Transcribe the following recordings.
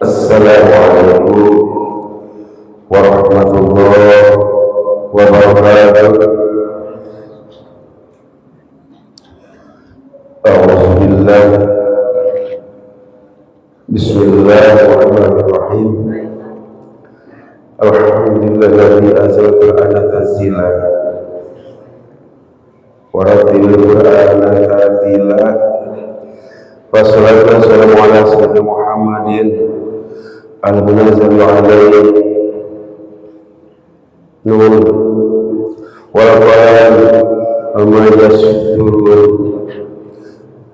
Assalamualaikum warahmatullahi wabarakatuh. A'udzubillah. Bismillahirrahmanirrahim. Alhamdulillahilladzi anzala al-Qur'ana tanzila wa rattilil Qur'ana tartila. Wassalatu wassalamu ala sayyidina Muhammadin al-munazzal alaihi nur wal qalam amma yasturun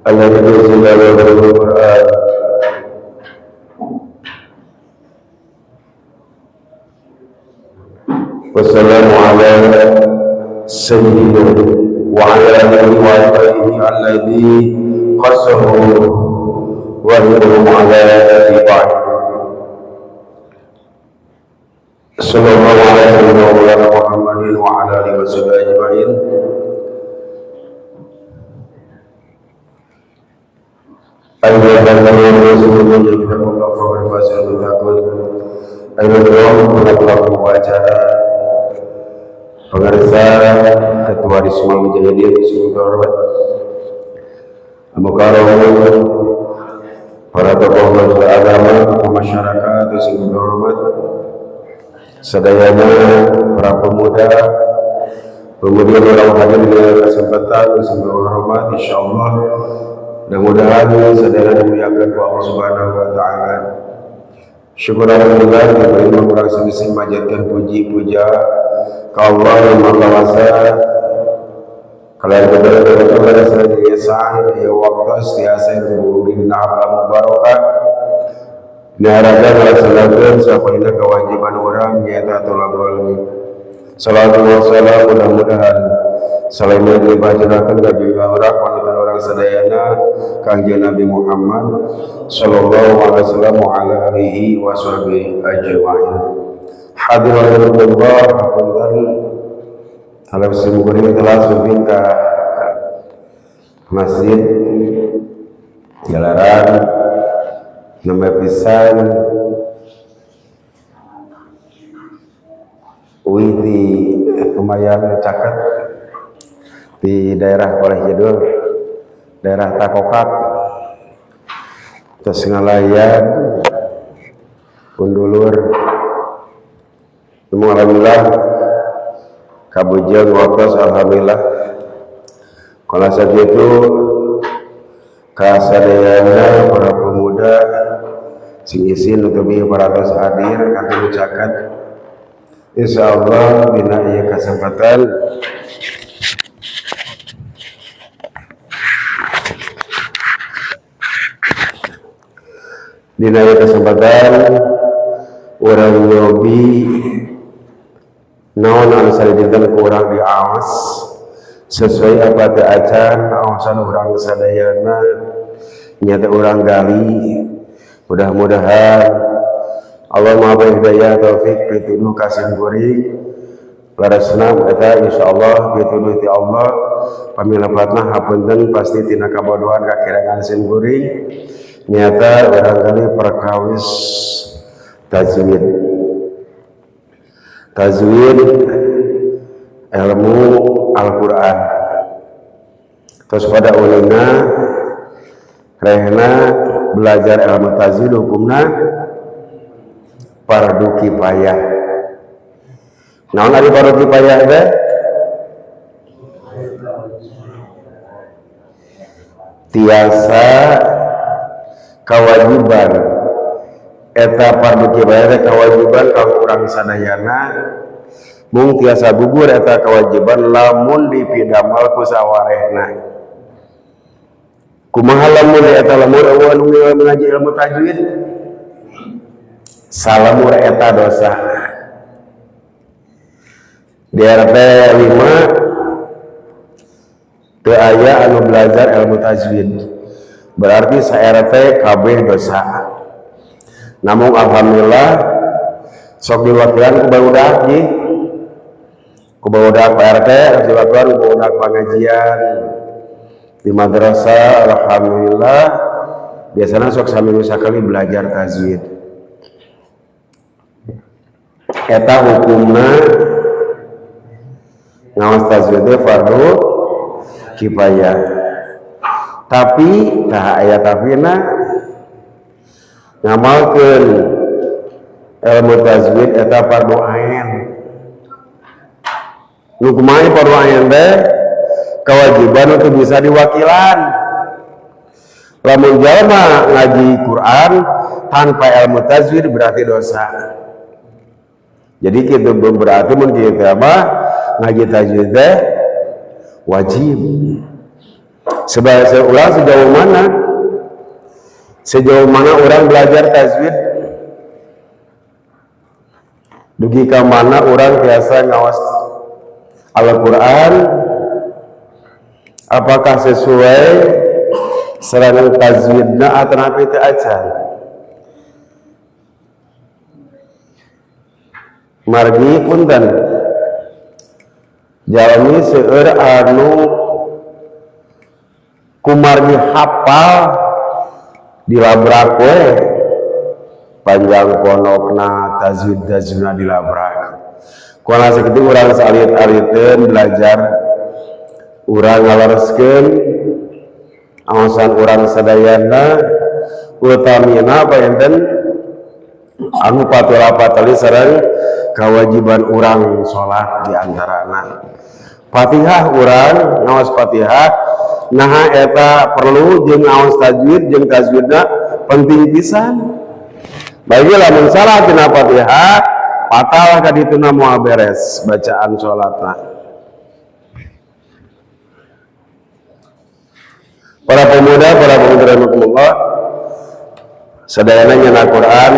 alladzi nazzala al-Qur'an. Wassalamu ala sayyidina wa ala alihi wa sahbihi alladzi qassahu wa hum ala ittiba'i. Sallallahu alaihi wa ala Muhammadin wa ala alihi wa sahbihi ajma'in. Pemirsa Ketua Rismal Mujahidin Mukarram, para tokoh agama, tokoh masyarakat, hormat, sadayana para pemuda, pemuda yang hadir di kesempatan hormat, insyaallah mudah-mudahan sadayana dimuliakan Allah Subhanahu wa taala. Syukur alhamdulillah diberi urang sami manjatkan puji puja ka Allah yang Maha Kuasa. Kalian kepada saya ya waktu tiasa dina mubarakah. Diharapkan melaksanakan sapaina kewajiban orang nyata tolabul ilmi. Salatu wassalam mudah-mudahan selain dibacarakan ka juga orang panutan orang sadayana Kangjeng Nabi Muhammad sallallahu alaihi wasallam wa ala alihi wasahbihi ajmain. Hadirin Allah, punten kalau simkuring telah sumping ka masjid jalaran nembe pisan uih di lumayan caket di daerah Oleh Jadul, daerah Takokak, terus ngalayan pundulur. Alhamdulillah kabujeng waktu alhamdulillah. Kalau sakitu kasadayana para pemuda sing isin utubi paratos hadir kanggo caket. Insyaallah dina ieu kasempatan urang nyobi naon anu sadinten ku urang diaos sesuai apa teu acan aosan urang sadayana nyata urang gali. Mudah-mudahan Allah Maha Hidayah taufik pituduh ka simkuring leresna eta insyaallah pituduh ti Allah. Pamilepatna hapunten pasti tina kabodohan kakirangan simkuring nyata urang gali perkawis tajwid. Tajwid ilmu Al-Quran. Terus pada ulina rehna belajar ilmu tajwid hukumna fardu kifayah. Naon ari fardu kifayah teh? Tiasa kewajiban eta fardu kifayah teh kewajiban kanggo urang sadayana, mung tiasa gugur eta kewajiban lamun dipidamal ku sawarehna. Kumaha lamun eta lamun eueuh anu ngaji ilmu tajwid salamur eta dosa. Di RT 5 teu aya anu belajar ilmu tajwid, berarti sa RT kabeh dosa. Namun alhamdulillah sok diwakilan ku barudak ji, ku barudak Pak RT diwakilan ku barudak pengajian di madrasah. Alhamdulillah biasanya sok saminggu sakali belajar tajwid. Eta hukumna ngaos tajwid teh fardu kifayah. Tapi tah aya tapina, ngamalkeun ilmu tajwid eta fardu ain. Nu kumaha fardu ain teh? Kewajiban untuk bisa diwakilan. Lamun jalma ngaji Quran tanpa ilmu tajwid berarti dosa. Jadi kita berarti mun kita mah ngaji tajwid teh wajib. Sebagai ulang, sejauh mana? Sejauh mana orang belajar tajwid? Dugi ka mana orang biasa ngawas Al-Quran? Apakah sesuai sareng tajwidna atau apa itu aja? Margi punten, jalmi seueur anu kumargi hafal dilabrak we panjang pondokna, tajwid tajwidna dilabrak. Kuala sakitu urang salit-aliteun belajar, urang ngalereskeun awasan urang sadayana, utamina panginten anu patula-patali sareng kewajiban urang salat, di antarana Fatihah. Urang ngaos Fatihah, nah eta perlu jeung ngaos tajwid, jeung tajwidna penting pisan. Bagi lamun salah tina Fatihah, fatal ka dituna, moal beres bacaan salatna. Para pemuda, para pemuda rahimakumullah, sadayana nyana Quran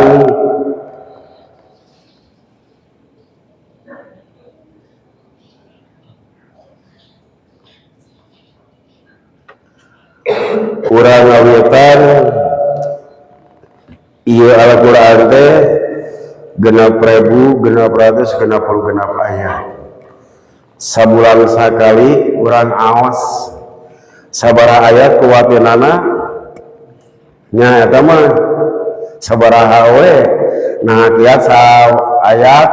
urang ngawitan ieu Al-Quran teh 6666 ayat. Sabulan sakali urang aos sabaraha ayat kuwatinana nya, eta mah sabaraha we. Nah, kiat sa ayat,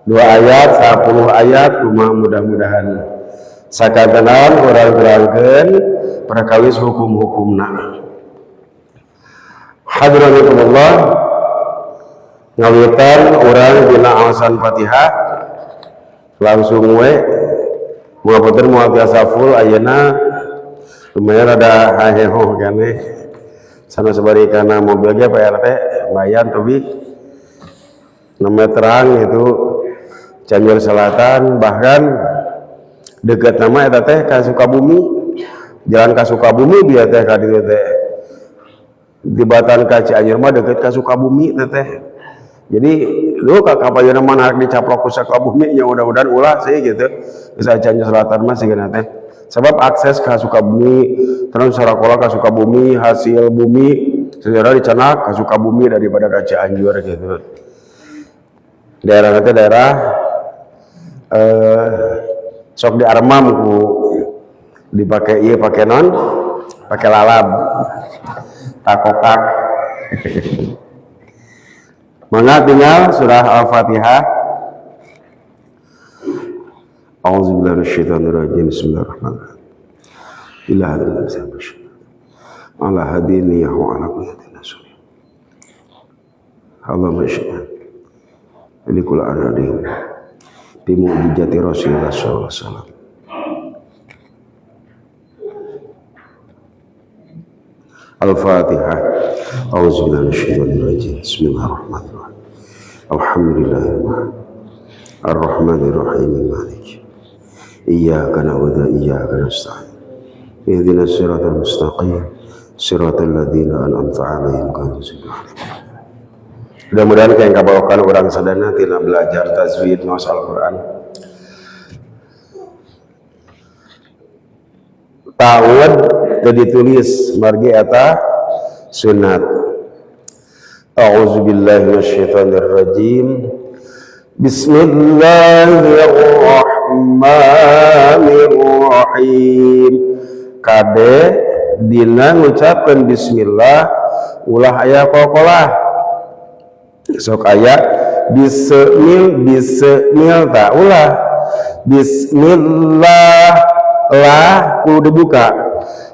dua ayat, 10 ayat kumaha. Mudah-mudahan sakantenan urang terangkeun perkawis hukum-hukumna. Hadrakumullah, ngawitan urang dina aosan Fatihah langsung we. Moal punten, moal tiasa full ayeuna, lumayan ada haheho keneh sana sebari karena mobil ge Pak RT lumayan tapi namanya terang itu Cianjur Selatan, bahkan dekat nama eta teh ka Sukabumi, jalan ka Sukabumi bieu teh ka ditu teh, tibatan ka Cianjur mah deket ka Sukabumi teh teh. Jadi lu ka kapayuna mah harek dicaplok ku Sukabumi nya, mudah-mudahan ulah sih gitu. Bisa Cianjur Selatan mah sigana teh, sebab akses ke Sukabumi terus sarakola ka Sukabumi, hasil bumi sejarah dicanak ka Sukabumi daripada ka Cianjur gitu. Daerah nanti daerah sok di armam ku dipakai, iya pakai non pakai lalab takokak. Mangga tinggal surah Al-Fatihah. A'udzubillahi minasyaitonirrajim. Bismillahirrahmanirrahim. Ila hadzal ala hadini wa ala kulli nasr. Allahumma syahid li kulli aradin bi mu'jizati Rasulullah sallallahu alaihi wasallam. Al-Fatihah. A'udzubillahi minasyaitonirrajim. Bismillahirrahmanirrahim. Alhamdulillah. Ar-Rahmanir-Rahim. Malik. Iyyaka na'budu wa iyyaka nasta'in. Ihdinas siratal mustaqim. Siratal ladzina an'amta 'alaihim ghairil maghdubi 'alaihim. Mudah-mudahan kayak kabawakan urang sadana tina belajar tajwid, maos Al-Qur'an. Ta'awud teu ditulis margi eta sunat. A'udzubillahi minasyaitonir rajim. Bismillahirrahmanirrahim. Kade dina ngucapkeun bismillah ulah aya qoqolah. Sok aya Bismil bismil tak ulah. Bismillah lah kudu dibuka.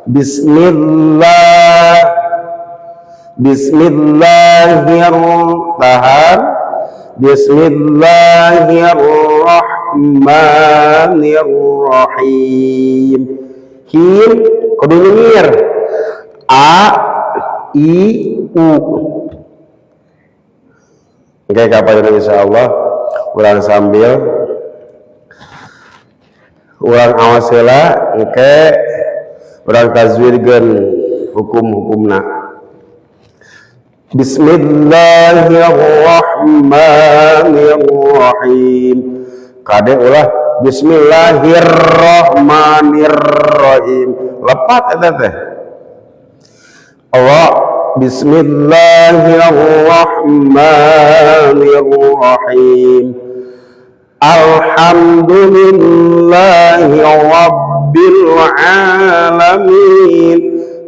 Bismillah Bismillahirrahmanirrahim. Bismillahirrahmanirrahim. Him kudu nyengir. A I U. Oke, kapan insyaallah urang sambil urang awas heula, engke urang tajwidkeun hukum-hukumna. Bismillahirrahmanirrahim. Kade ulah bismillahirrahmanirrahim. Lepat eta teh. Allah bismillahirrahmanirrahim. Alhamdulillahi rabbil alamin.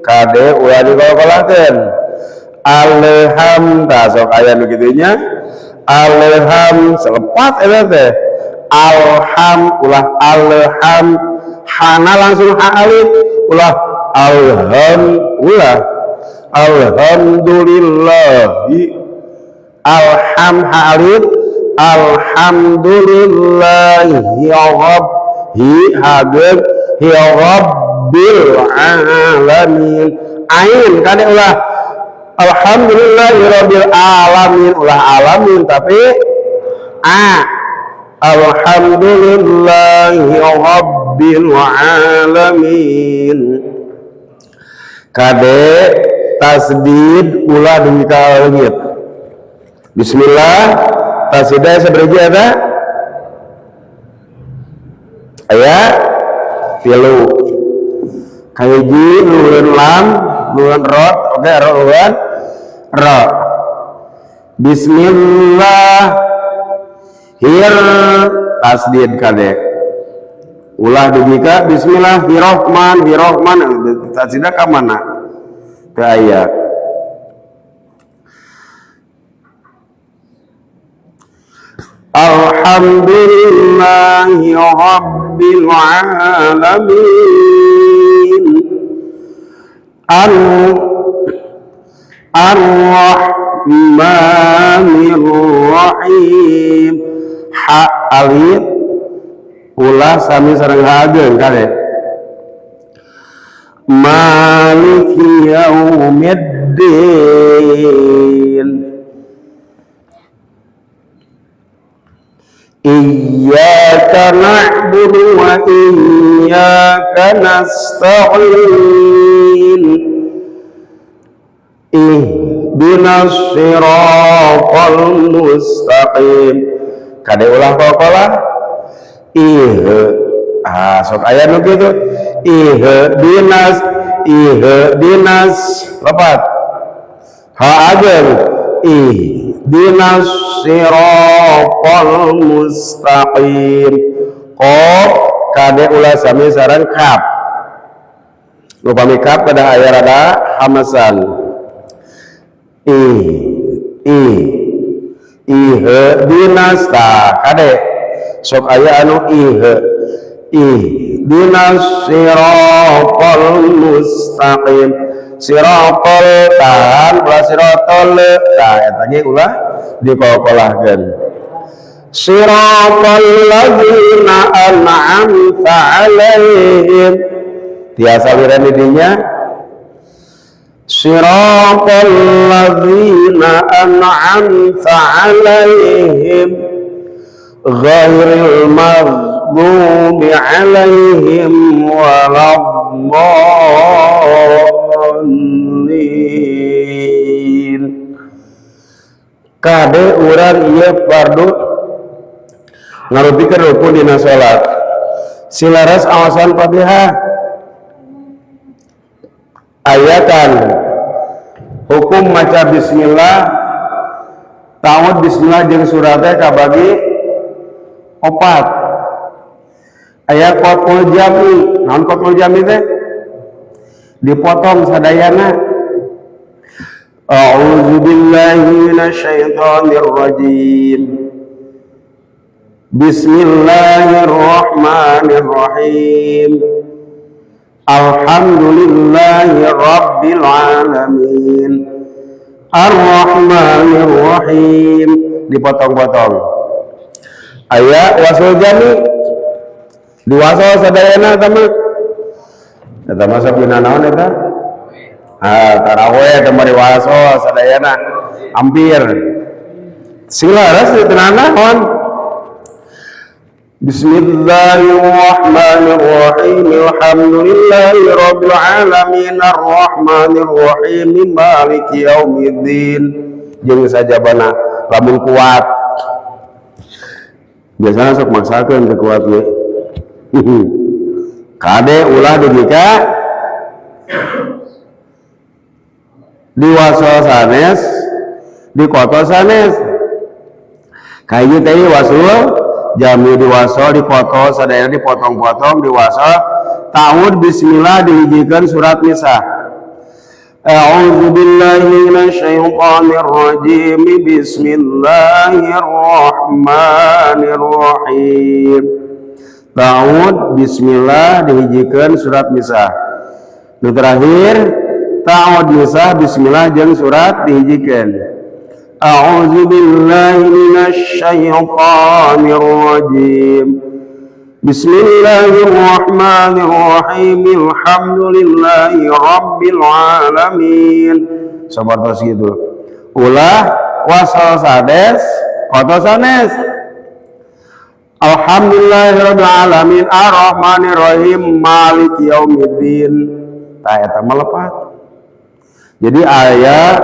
Kade ulah dikolokolakeun. Alham tah sok aya nu kitu nya. Alham selepat eta teh. Alham ulah alham hana langsung ha alif ulah alham ulah alhamdulillahi alham ha alif alhamdulillahi rabb hi hageg hi rabbil alamin. Ain kade ulah alhamdulillahi rabbil alamin ulah alamin tapi a alhamdulillahi rabbil alamin. Kade tasdid ulah dugi ka leungit. Bismillah tasdid sabaraha eta? Aya tilu. Kahiji luhureun lam, luhureun ro, oke ro luhureun ro. Bismillah hir tasdid kade. Ulah dugi ka bismillahirrahman tasdid ka mana? Teu aya. Alhamdulillahi rabbil alamin. Ar-Rahmanir Rahim. Ha alif ulah sami sareng ha ageung kade. Maliki yaumiddin. Iyyaka na'budu wa iyyaka nasta'in. Ihdinas siratal mustaqim. Kade ulah kokolah ih ah sok aya nu kitu ihdinas ihdinas lepat ha ageung ihdinas siratal mustaqim. Qaf kade ulah sami sareng kaf. Upami kaf pada aya rada hamasan. I i ihdinas tah kade sok aya anu ih ihdinas siratal mustaqim. Siratal tahan ulah siratal tah eta ge ulah dikokolahkeun. Siratal ladzina an'amta alaihim. Tiasa liran di dinya. Siratal ladzina an'amta alaihim ghairil maghdubi alaihim waladdallin. Kade urang ieu fardu ngarupikeun rukun dina salat. Silaras awasan Fatihah. Ayakan hukum maca bismillah ta'awud bismillah jeung suratnya kabagi opat. Aya qatul jami, naon qatul jami teh? Dipotong sadayana. A'udzu billahi minasyaitonir rajim. Bismillahirrahmanirrahim. Alhamdulillahi rabbil alamin. Ar-Rahmanir-Rahim. Dipotong-potong. Aya wasul jami. Diwasol sadayana eta mah. Eta mah sok dina naon eta? Ah, taraweh eta mah diwasol sadayana. Hampir. Sing laras teu naon. Bismillahirrahmanirrahim. Alhamdulillahi rabbil alamin arrahmanirrahim maliki yaumiddin. Jeung sajabana lamun kuat. Biasanya sok maksakeun teu kuat ge. Kade ulah dugi ka diwasol sanes, di kota sanes. Kayu teh wasul jami diwasol di koto sadayana dipotong-potong diwasol ta'ud bismillah dihijikeun surat nisa. A'udzu billahi minasyaitonir rajim. Bismillahirrahmanirrahim. Ta'ud bismillah dihijikeun surat nisa. Nu terakhir ta'ud nisa bismillah jeung surat dihijikeun. A'udzu billahi minasyaitonir rajim. Bismillahirrahmanirrahim. Alhamdulillahi rabbil alamin. Sapertos gitu. Ulah wasal sades koto sanes. Alhamdulillahirabbil alamin arrahmanirrahim maliki yaumiddin. Tah eta mah lepat. Jadi aya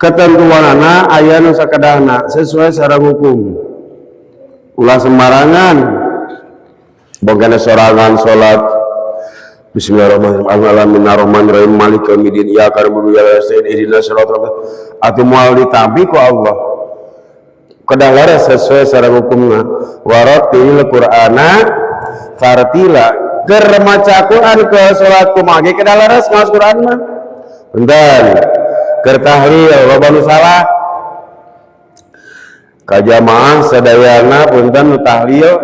ketentuanana aya nu sakedahna sesuai sareng hukum. Ulah sembarangan. Bogana sorangan salat. Bismillahirrahmanirrahim. Arrahmanirrahim maliki yaumiddin iyyaka na'budu wa iyyaka nasta'in ihdinas siratal mustaqim. Atuh moal ditampi ku Allah. Kedah leres sesuai sareng hukumna. Warattil Qur'ana tartila. Keur maca Quran ke salat kumaha ge kedah leres maos Quran mah. Punten. Keur tahlil loba nu salah. Ka jamaah sadayana punten nu tahlil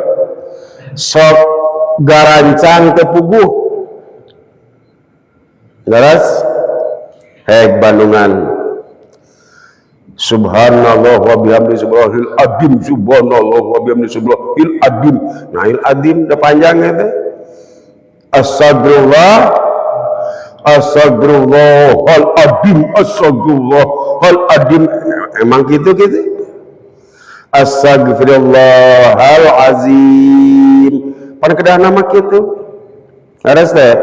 sok garancang teu puguh. Leres hek Bandungan. Subhanallah wa bihamdi subhanallahil adim subhanallah wa bihamdi subhanallahil adim. Nah, il adim da panjang eta. Astagfirullah astagfirullah al adim astagfirullah al adim. Emang gitu gitu. Astagfirullahal azim. Pan kedah nama kitu. Leres teh.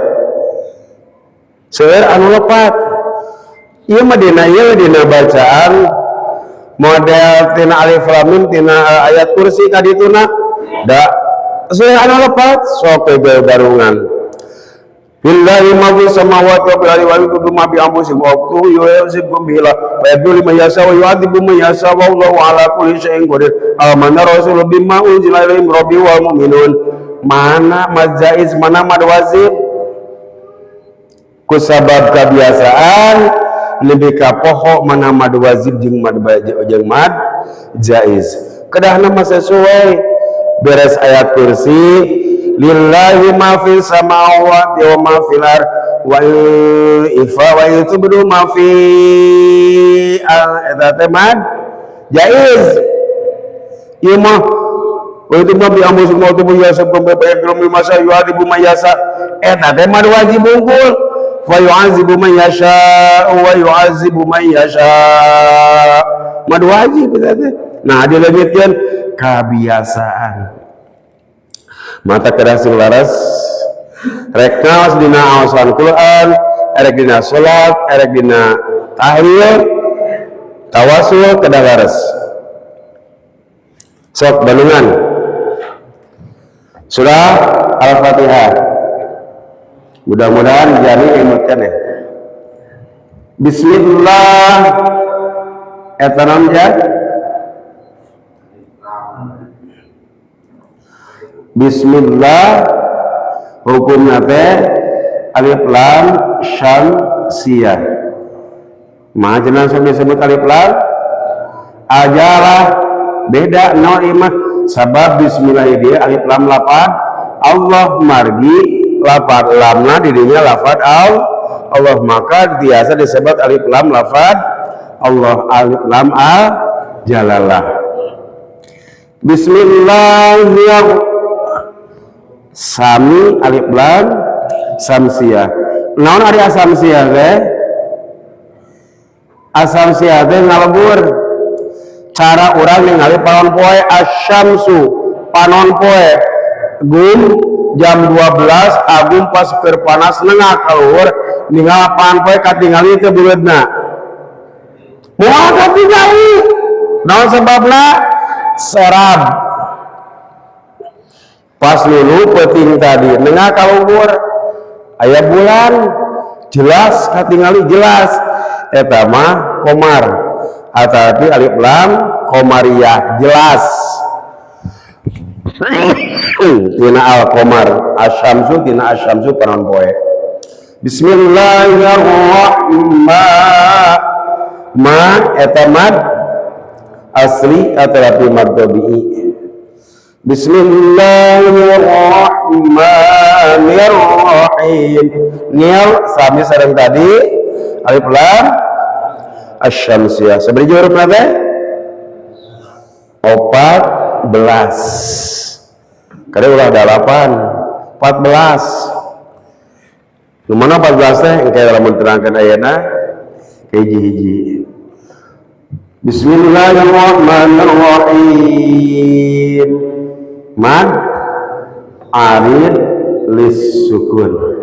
Seueur anu lepat. Ieu mah dina ieu dina bacaan model tina alif lam mim tina ayat kursi kadituna da seueur anu lepat sok we barungan. Billahi ma fis samawati wa fil ardi wa yubdu ma bi anfusikum wa yuhibbu bihi wa yabdu liman yasha wa yu'adzibu man yasha wallahu ala kulli syai'in qadir. Amana rasulu bima unzila ilaihi min rabbihi wal mu'minun. Mana mad jaiz mana mad wajib? Kusabab kebiasaan lebih ka poho mana mad wajib jeung mad jeung mad jaiz. Kedahna mah sesuai beres ayat kursi lillahi ma fis samawati wa ma fil ard wa ifa wa tubdu ma fi eta teh mad jaiz. Ieu mah wa itu ma bi amrusikum wa tubu yasabkum bi yaghfiru lima yasha yu'adzibu man yasha eta teh mad wajib unggul fa yu'adzibu man yasha wa yu'adzibu man yasha mad wajib eta teh. Nah dileungitkeun kabiasaan mata kedah sing laras rek ngaos dina aosan Quran erek dina salat erek dina tahlil tawasul kedah laras. Sok Bandungan surah Al-Fatihah mudah-mudahan jadi emutkan ya. Bismillah eta naon ya? Bismillah hukumna teh alif lam syamsiyah. Mah cenah sok disebut alif lam ajalah, beda naon ieu mah? Sabab bismillah dia alif lam lapad Allah, margi lapad lamna didinya lafad Allah, maka biasa disebut alif lam lafad Allah, alif lam al jalalah. Bismillahirrahmanirrahim, sami alif lam samsiah. Naon ari asamsiah teh? Asamsiah teh ngalebur cara urang ningali panon poe. Asyamsu panon poe gum jam 12 agung pas keur panas nengah kaluhur, ningal panon poe katingali teu buleudna? Moal katingali. Naon sebabna? Serab. Pas lulu peuting tadi nengah kaluhur aya bulan, jelas katingali, jelas. Eta mah komar ataupun alif lam komariah, jelas tina al komar. Asyamsu tina asyamsu panon poe. Bismillahirrahmanirrahim, ma eta mad asli atau mad tabi'i. Bismillahirrahmanirrahim, nil sami sareng tadi alif lam asyamsiyah. Sabaraha huruf teh? 14. Kada ulah 8, 14. Nu mana 14 teh? Engke lamun terangkeun ayeuna hiji-hiji. Bismillahirrahmanirrahim, mad arid lis sukun.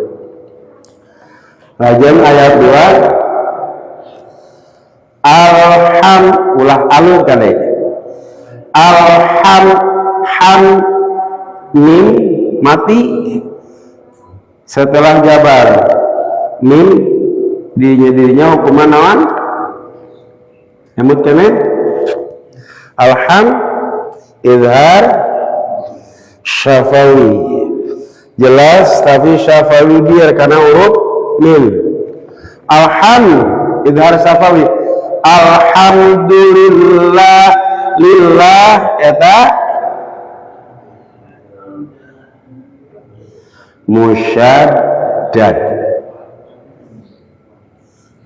Lajeng ayat 2, alham ulah alur kade alham ham mim mati setelah jabar mim dirinya, dirinya hukuman naon? Nyamut kene alham izhar syafawi, jelas tapi syafawi biar karena huruf mim. Alham izhar syafawi. Alhamdulillah, lillah eta musyaddad,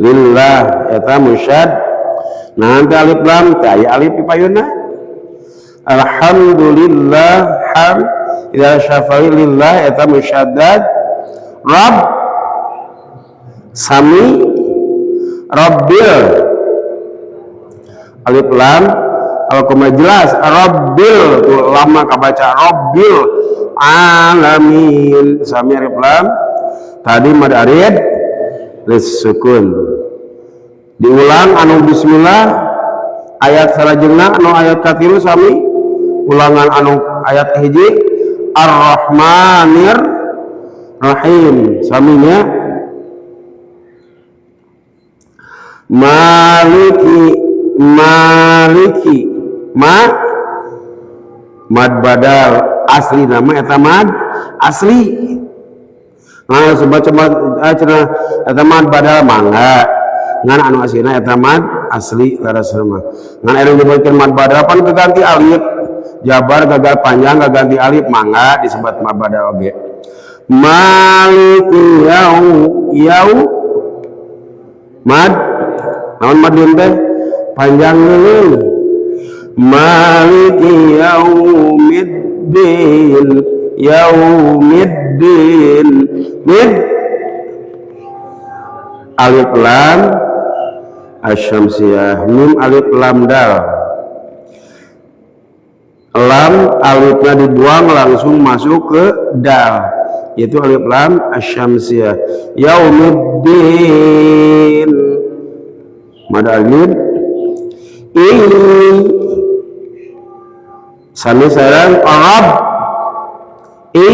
lillah eta musyad. Nanti alif lam teh aya alif di payuna. Alhamdulillah ham ila syafa'i, lillah eta musyaddad. Rabb sami rabbil alif lam al koma, jelas rabbil tuh lama kabaca. Rabbil alamin sami alif lam tadi mad arid lis sukun. Diulang anu bismillah ayat salajengna, anu ayat katilu sami ulangan anu ayat hiji. Ar-Rahmanir Rahim saminya. Maliki, maliki ma mad badal, asli nama eta mad asli. Nah, sebab coba cenah eta mad badal, mangga, ngan anu aslina eta mad asli leres mah. Ngan anu nyebutkeun mad badal pan keganti alif jabar, gagal panjang gaganti alif, mangga disebut mad badal oge. Maliki yau yau mad naon? Mad teh panjang leuleuh. Maliki yaumiddin, yaumiddin mid alif lam asyamsiyah, mim alif lam dal. Lam alifnya dibuang langsung masuk ke dal, yaitu alif lam asyamsiyah. Yaumiddin mad alif ini sami sareng Arab i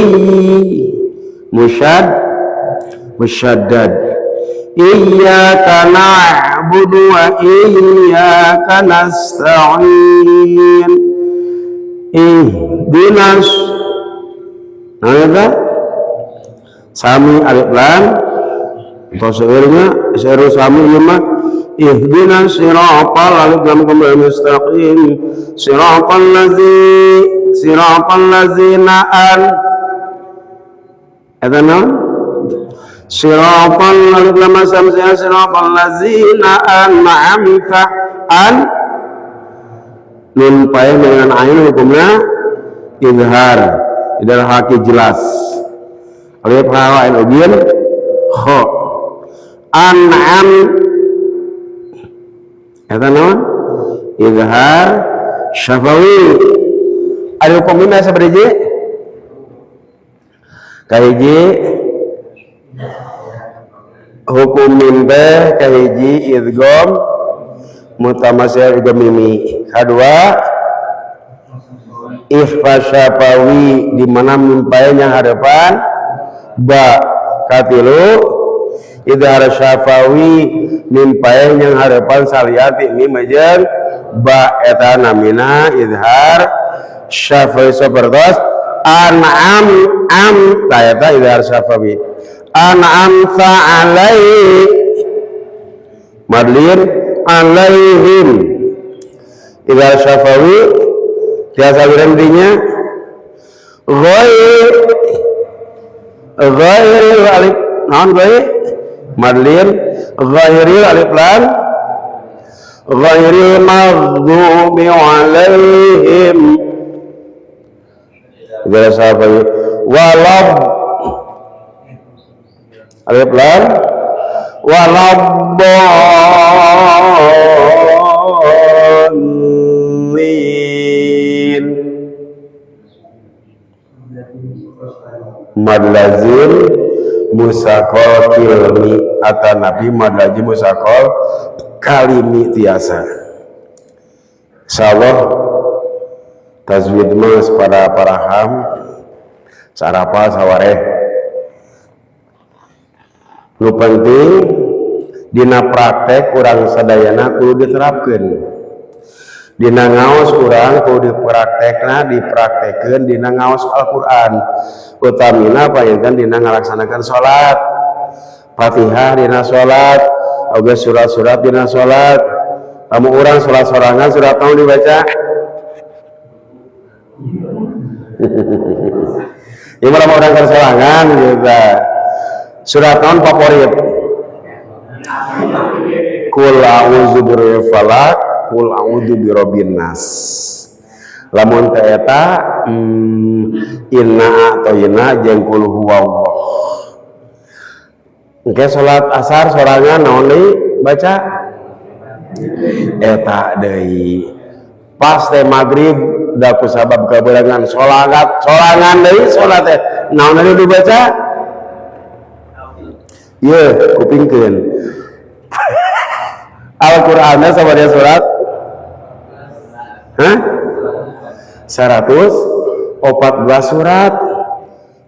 musyad musyaddad. Iyyaka na'budu wa iyyaka nasta'in ihdinas. Nah, eta sami alif lam tos seueurnya, seueur sami ieu mah. Ihdina siratal alif lam kembali mustaqim siratal ladzi siratal ladzina an eta naon siratal alif lam samsia siratal ladzina an'amta an nun paeh dengan ain hukumnya izhar idhar haki jelas alif ha ain ugin kha an'am eta naon izhar syafawi. Ari hukumna sabaraha? Kahiji hukum mim teh, kahiji idgham mutamasil idgham mimi, kadua ikhfa syafawi di mana mim paeh nyanghareupan ba, katilu idhar syafawi mim paeh nyanghareupan salian ti mim jeung ba, eta namina idhar syafawi sapertos an'am am ta, eta idhar syafawi an'amta alai madlin alaihim idhar syafawi tiasa dinya ghair ghairil alif naon ghair madlin ghairil alif lam ghairil maghdubi alaihim idhar syafawi walab alif lam waladdallin mad lazim musakol kilmi atanapi mad lazim musakol kalimi tiasa. Insyaallah tajwid mah pada paraham sarapa sawareh. Nu penting dina praktek urang sadayana kudu diterapkeun dina ngaos urang, kudu dipraktekna, dipraktekkeun dina ngaos Al-Qur'an, utamina panginten dina ngalaksanakan salat, Fatihah dina salat oge surat-surat dina salat. Kamu urang salat sorangan, surat naon dibaca? Ini malah urang keur sorangan gitu, surat naon favorit? Qul a'udzu birabbil falaq, qul a'udzu birabbin nas. Lamun teh eta inna a'tayna jeung qul huwallah. Engke salat asar sorangan naon deui baca? Eta deui. Pas teh maghrib da ku sabab kabeurangan salat sorangan deui, salat teh naon deui dibaca? Ye, kupingkeun. Al-Qur'anna sabaraha surat? Hah? 114 surat.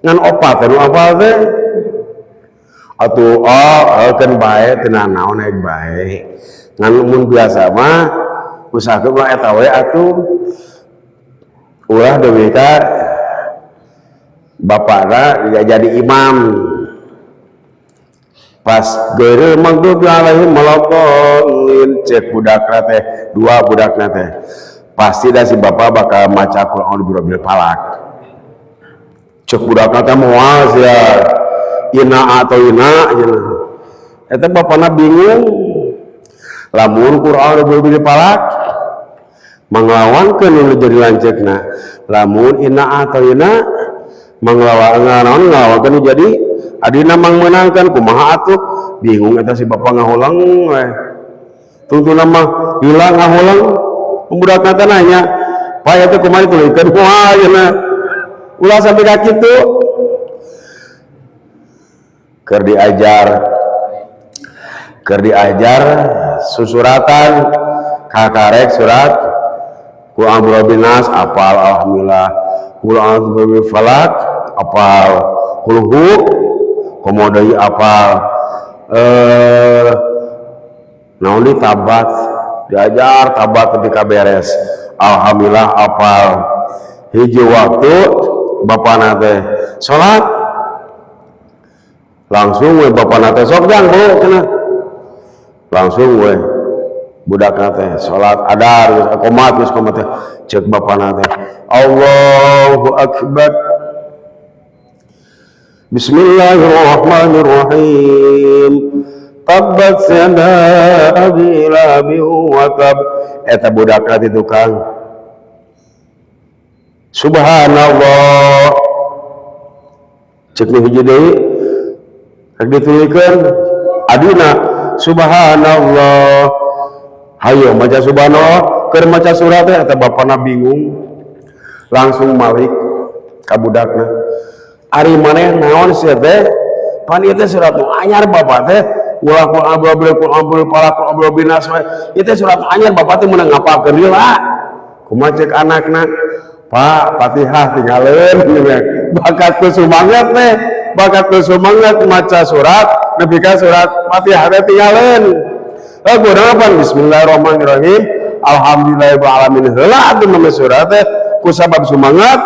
Ngan opat anu apal teh? Atuh oh, keun bae teu naon ek bae. Ngan mun biasa mah usahakeun mah eta we atuh. Ulah deui ka bapakna jadi imam. Pas ghairil maghdubi alaihim waladdallin, cek budakna teh, dua budakna teh. Pasti dah si bapak bakal maca Qul a'udzu birabbil falaq. Cek budakna teh moal sia. Inna a'tayna cenah. Eta bapakna bingung. Lamun Qul a'udzu birabbil falaq manglawankeun nu jadi lanceukna. Lamun inna a'tayna manglawan naon nglawankeun nu jadi adina mangmeunangkeun, kumaha atuh? Bingung eta si bapak ngahulang we. Tungtungna mah gila ngahulang. Budakna teh nanya, "Pak, eta kumaha dituluykeun?" Moal cenah. Ulah sampai ka kitu. Keur diajar susuratan kakarek surat Qul a'udzu birabbin nas apal, alhamdulillah. Qul a'udzu birabbil falaq apal, qul hu komo deui apal, naon di tabat diajar tabat ketika beres, alhamdulillah apal. Hiji waktu bapana teh salat, langsung we bapana teh, "Sok jang, bu," cenah. Langsung we Budakna teh salat adar geus komat, geus komat teh cek bapana teh, Allahu akbar, Bismillahirrahmanirrahim, tabbat yada abi lahabin wa tab. Eta budakna di tukang subhanallah. Cek nu hiji deui rek dituluykeun adina, subhanallah. Hayo maca subhanallah, keur maca surat teh eta bapana bingung, langsung malik ka budakna, ari maneh naon sia teh? Pan ieu teh surat nu anyar, bapak teh ulah kul abul kul abul palak kul abul binas we. Ieu teh surat anyar, bapak teh meunang ngapalkeun heula. Kumaha cek anakna? Pak, Fatihah tinggalin. Bakat ku semangat teh, bakat ku semangat maca surat nepi ka surat Fatihah teh tinggalin. Eh, apa? Bismillahirrahmanirrahim, alhamdulillahirabbil alamin heula atuh mah surat teh. Ku sabab semangat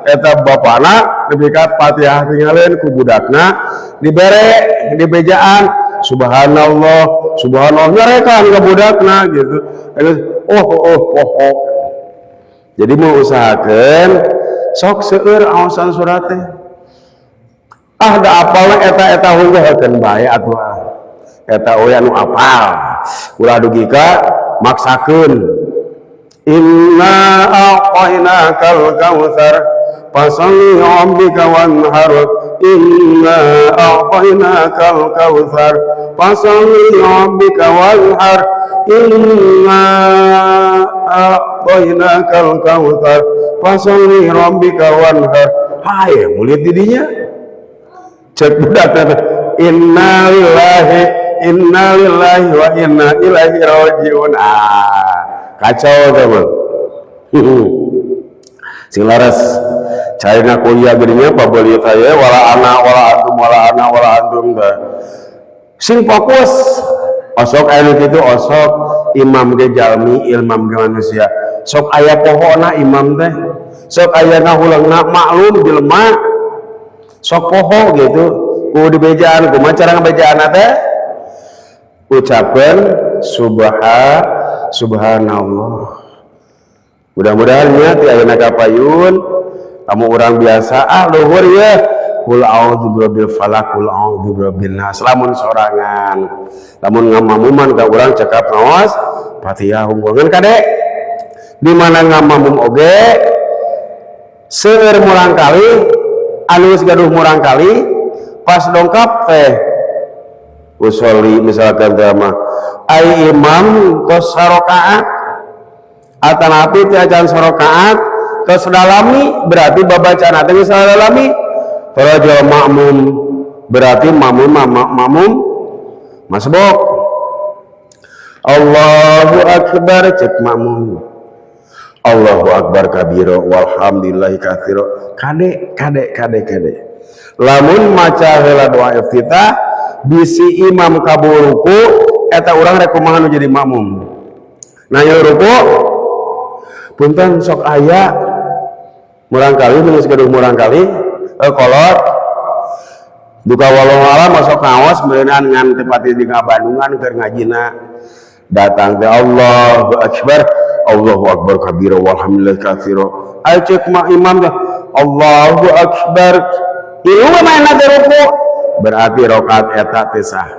eta bapana nepi ka Fatihah tinggalin, ku budakna dibere dibejaan subhanallah subhanallah, nyarekan ka budakna gitu. Oh oh oh oh. Jadi mau usahakan sok seueur awasan surat teh. Ah, da apalna eta-eta hungkeun bae atuh, ah eta we anu apal, ulah dugi ka maksakeun. Inna a'tainakal kautsar fasalli rabbika wanhar, inna a'tainakal kautsar fasalli rabbika wanhar, inna a'tainakal kautsar fasalli rabbika wanhar. Hai mulit didinya cek budak teh, inna lillahi, inna lillahi wa inna ilaihi rajiun. Ah, kacau teh mah. Sing laras carina kuliah geuning pabeulit aya wala ana wala antum wala ana wala antum teh. Sing fokus, osok aya nu kitu, osok imam ge jalmi, imam ge manusia, sok aya pohona imam teh, sok aya ngahulengna, maklum jelema sok poho gitu. Ku dibejaan, kumaha cara ngabejaan teh? Ucapkeun subhanallah. Mudah-mudahan nya ti ayeuna ka payun kamu orang biasa, ah luhur ya, kul a'udzu birabbil falaq, kul a'udzu birabbin nas lamun sorangan. Lamun ngamamuman ka urang cekap ngaos Fatihah hungkul. Ngan kade di mana ngamamum oge seueur murang kali anu geus gaduh murang kali pas dongkap teh usolli misalkan teh mah ai imam tos sarakaat atanapi teh acan sarakaat tos dalami, berarti babacaan teh geus dalami torojol makmum, berarti makmum makmum masbuk. Allahu akbar, cek makmum, Allahu akbar kabiro walhamdulillahi katsiro. Kade kade kade kade, lamun maca heula doa iftitah bisi imam kabur ruku, eta urang rek kumaha nu jadi makmum nanya ruku? Punten, sok aya murang kali nu geus gaduh murang kali kolot duka wallahu alam masuk ngaos meureunan ngan teu pati di Bandungan keur ngajina. Datang teh Allahu akbar, Allahu akbar kabira walhamdulillah katsira. Ayo cek ma imam teh Allahu akbar, ieu mah mana teh ruku, berarti rakaat eta teu sah,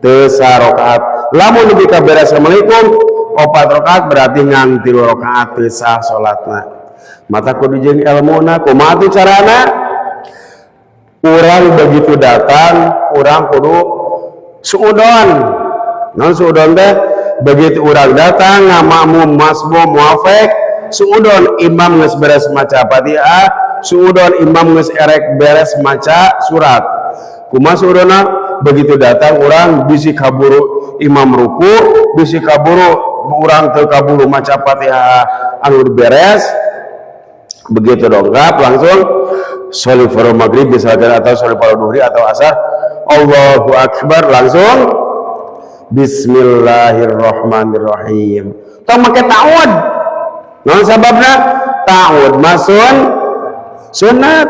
teu sah rakaat. Lamun nepi ka beres assalamualaikum opat rakaat, berarti ngan tilu rakaat, teu sah salatna. Mata kudu jeung ilmuna. Kumaha tuh carana? Urang begitu datang urang kudu suudon. Non suudon teh begitu urang datang ngamakmum masbuk muafek, suudon imam geus beres maca Fatihah, suudon imam geus erek beres maca surat. Kumaha suudonna? Begitu datang urang bisi kaburu imam ruku, bisi kaburu urang teu kaburu maca Fatihah anu beres, begitu dongkap langsung sholli fardu maghrib misalkan atau sholli fardu duhri atau asar, Allahu akbar, langsung Bismillahirrahmanirrahim. Tong make ta'awud. Naon sababna? Ta'awud masun sunat.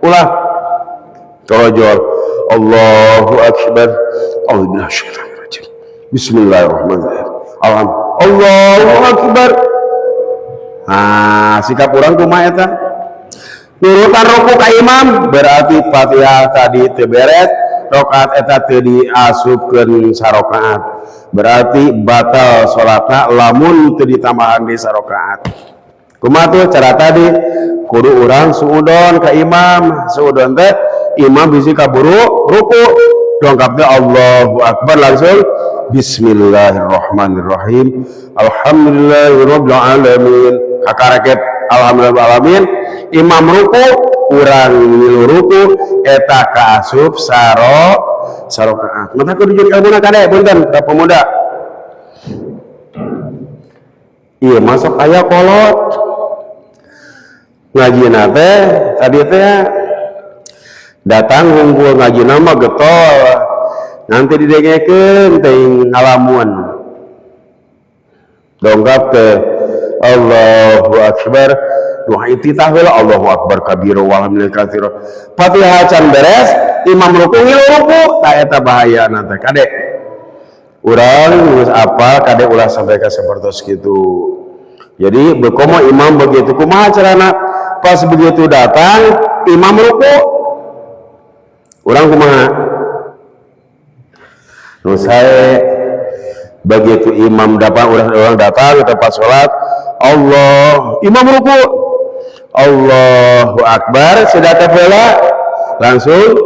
Ulah torojol Allahu akbar, A'udzubillahi. Bismillahirrahmanirrahim. Allahu Akbar. Nah, sikap urang kumaha eta? Nurutan ruku ka imam, berarti Fatihah tadi teu beres, rakaat eta teu diasupkeun sarakaat. Berarti batal salatna lamun teu ditambahan di sarakaat. Kumaha tuh cara tadi? Kudu urang suudon ka imam. Suudon teh imam bisi kaburu ruku, dongkap teh Allahu Akbar, langsung Bismillahirrahmanirrahim, Alhamdulillahirabbil alamin. Kakareket alhamdulillah alamin, imam ruku, urang milu ruku, eta kaasup sarakaat. Mata kudu jeung ilmuna, kade, punten ka pemuda. Iya, masuk aya kolot ngaji teh tadi teh datang ngumpul ngaji nama getol, nanti didengekeun teh ngalamun, dongkap teh Allahu Akbar, doa iftitah heula, Allahu Akbar kabira walhamdulillah katsira, Fatihah can beres, imam ruku, ngilu ruku. Tah, eta bahaya teh, kade. Urang geus apa, kade, ulah sampai ka sapertos kitu. Jadi bekomo imam begitu, kumaha carana? Pas begitu datang imam ruku, urang kumaha? Nu saya begitu imam datang, orang orang datang ke tempat sholat, Allah, imam ruku, Allahu Akbar, sudah heula langsung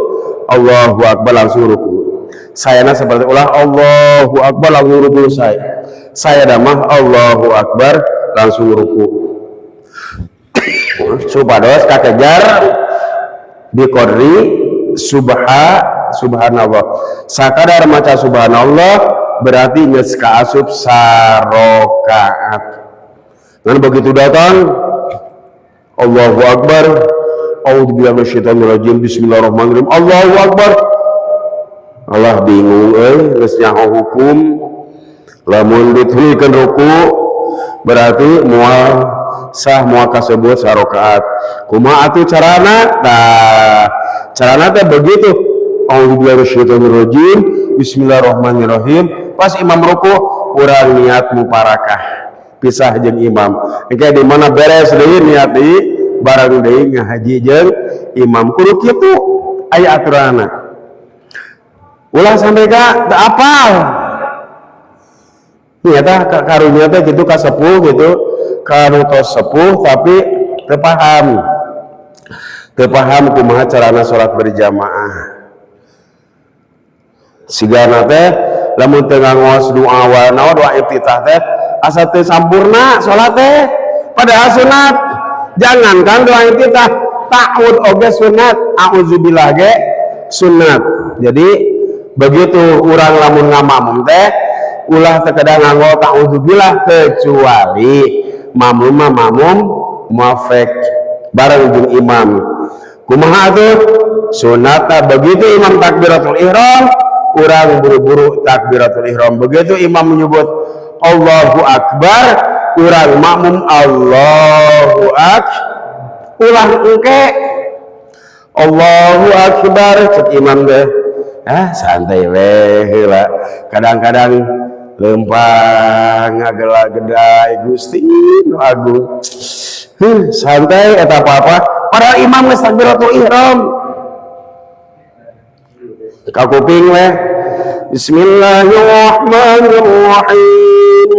Allahu Akbar, langsung ruku. Saya seperti ulah Allahu Akbar langsung ruku. Saya damah Allahu Akbar langsung ruku supados kakejar biqodri subhanallah. Sakadar maca subhanallah berarti geus kaasup sarokaat. Dan begitu datang Allahu Akbar, A'udzubillahi minasyaitonirrajim, bismillahirrahmanirrahim, Allahu Akbar. Allah, bingung euy, geus nyaho hukum lamun dituluykeun ruku berarti moal sah, moal kasebut sarokaat. Kumaha atuh carana? Tah, carana teh begitu a'udzubillahi minasyaitonirrajim, bismillahirrahmanirrahim, pas imam ruku urang niat mufarakah, pisah jeung imam. Engke di mana beres deui, niat deui, bareng deui ngahaji jeung imam. Kudu kitu, aya aturanna. Ulah sampai ka teu apal. Nyata karunya teh gitu ka sepuh gitu, ka nu tos sepuh tapi teu paham, teu paham kumaha carana salat berjamaah. Sigana teh lamun teu ngangos doa naon, doa iftitah teh asa teu sampurna salat teh, padahal sunat. Jangankan doa iftitah, ta'awud oge sunat, auzubillah ge sunat. Jadi begitu urang lamun ngamakmum teh ulah teu kedah nganggo ta'udzubillah, kecuali makmum mah makmum muafek bareng jeung imam. Kumaha tuh sunatna? Begitu imam takbiratul ihram, urang buru-buru takbiratul ihram. Begitu imam menyebut Allahu Akbar, urang makmum Allahu Akbar. Ulah engke Allahu Akbar, cek imam deh, ah santai weh heula. Kadang-kadang lempang ngagela-gedai, Gusti nu agung. Huh, santai eta apa-apa, padahal imam geus takbiratul ihram. Ka kuping weh, Bismillahirrahmanirrahim,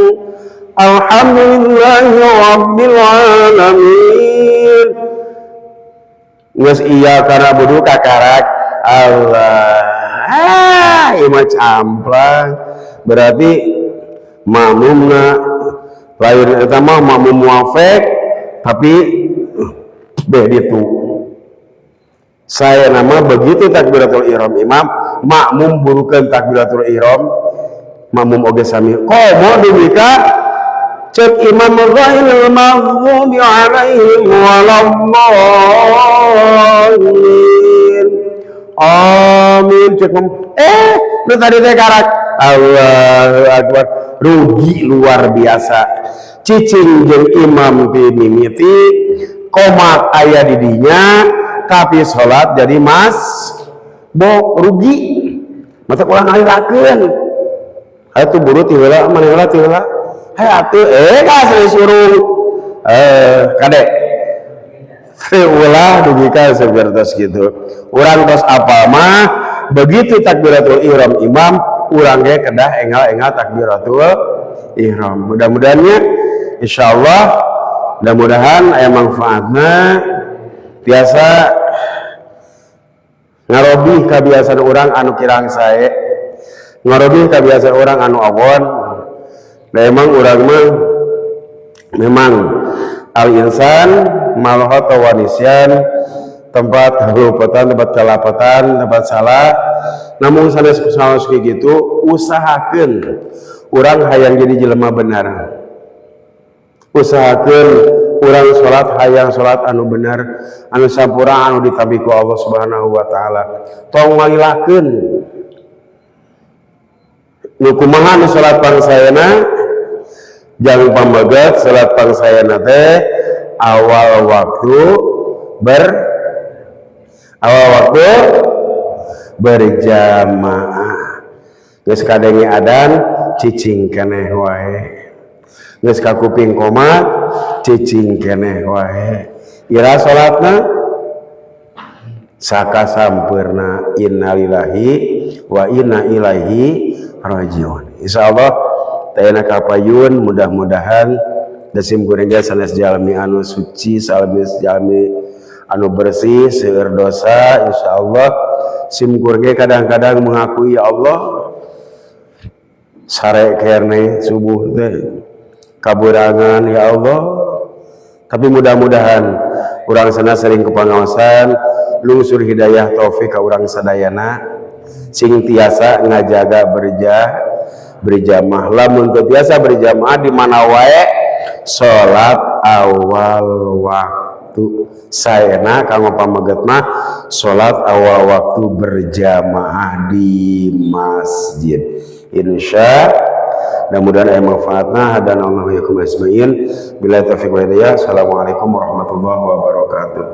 Alhamdulillahi rabbil alamin. Geus iyyaka na'budu kakarak Allah, ah ieu mah camplang. Berarti makmumna lain, eta mah makmum muafek tapi beh ditu. Saya nama begitu takbiratul ihram imam, makmum burukeun takbiratul ihram, makmum oge sami. Komo dugi ka cek imam ghairil maghdubi alaihim waladdallin, amin, cek imam, eh nu tadi teh karak Allahu Akbar, rugi luar biasa. Cicing jeung imam ti mimiti, komat aya di dinya, tapi sholat jadi mas bo, rugi. Mata ulah ngalilakeun. Atuh buru ti heula, maneh heula, ti heula. Hayu atuh, kasih suruh. Kade. Ulah dugi ka seperti gitu. Urang tos apal mah, begitu takbiratul ihram imam, urang ge kedah engal-engal takbiratul ihram. Mudah-mudahannya, insyaallah, mudah-mudahan aya manfaatna, tiasa ngarobih kebiasaan urang anu kirang sae, ngarobih kebiasaan urang anu awon. Da emang urang mah memang al insan malhot wa nisyan, tempat luputan, tempat kalapotan, tempat salah. Namun sanes sanes gitu, usahakeun urang hayang jadi jelema benar, usahakeun urang salat hayang salat anu benar, anu sampurna, anu ditampi ku Allah Subhanahu wa taala. Tong ngalilakeun. Nu kumaha nu salat pangsayana? Jang pameget, salat pangsayana teh awal waktu, ber awal waktu berjamaah. Geus kadenge adan, cicing keneh wae. Geus kakuping komat, cicing keneh wae. Ira salatna? Saka sampurna. Innalillahi wa inna ilaihi rajiun. Insyaallah tayana kapayun, mudah-mudahan da sim kuring ge sanes jalmi anu suci, salmi jalmi anu bersih, seueur dosa. Insyaallah sim kuring ge kadang-kadang mengakui, ya Allah, sare kerne, subuh teh kaburangan, ya Allah. Tapi mudah-mudahan urang sana sering kepengawasan, lungsur hidayah taufik ka urang sadayana, sing tiasa ngajaga berjamaah. Lamun teu tiasa berjamaah di mana wae, salat awal waktu saena kanggo pameget mah salat awal waktu berjamaah di masjid. Insya mudah-mudahan aya manfaatna. Hadana Allah wa iyyakum ajmain. Billahi taufiq wal hidayah. Assalamualaikum warahmatullahi wabarakatuh.